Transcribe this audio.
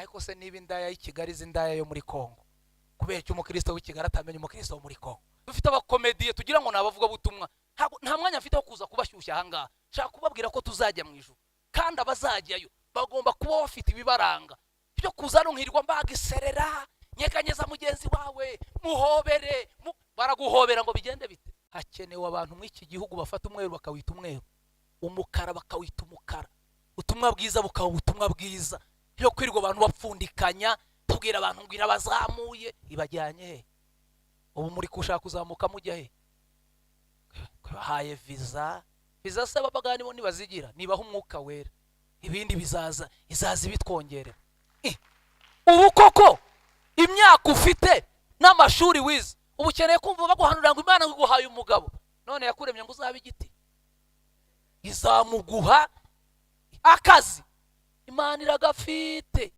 Ariko se niba indaya y'i Kigali izi indaya yo muri Kongo, kubera icyo umukristo w'i Kigali atamenya umukristo wo muri Kongo? Dufite abakomediye tugira ngo ni abavugabutumwa. Nta mwanya mfite wo kuza kubashyushya ahangaha. Nshaka kubabwira ko tuzajya mu ijuru, kandi abazajyayo bagomba kuba bafite ibibaranga. Byo kuza hano nkirirwa mbaga iserera, nyeganyeza mugenzi wawe, muhobere, baraguhobera ngo bigende bite? Hakenewe abantu muri iki gihugu bafata umweru bakawita umweru, umukara bakawita umukara, ubutumwa bwiza bukaba ubutumwa bwiza. Iyo kwirirwa abantu bapfundikanya, tubwira abantu ngo irabazamuye, ibajyanye he? Ubu muri gushaka kuzamuka mujya he? Bahaye viza. Viza se abapagani bo ntibazigira? Nibaha Umwuka Wera, ibindi bizaza, izaza ibitwongerera. Ubu koko imyaka ufite n'amashuri wize, ubu ukeneye kumva baguhanurira ngo Imana iguhaye umugabo? None yakuremye ngo uzabe igiti? Izamuguha. Akazi Imana iragafite.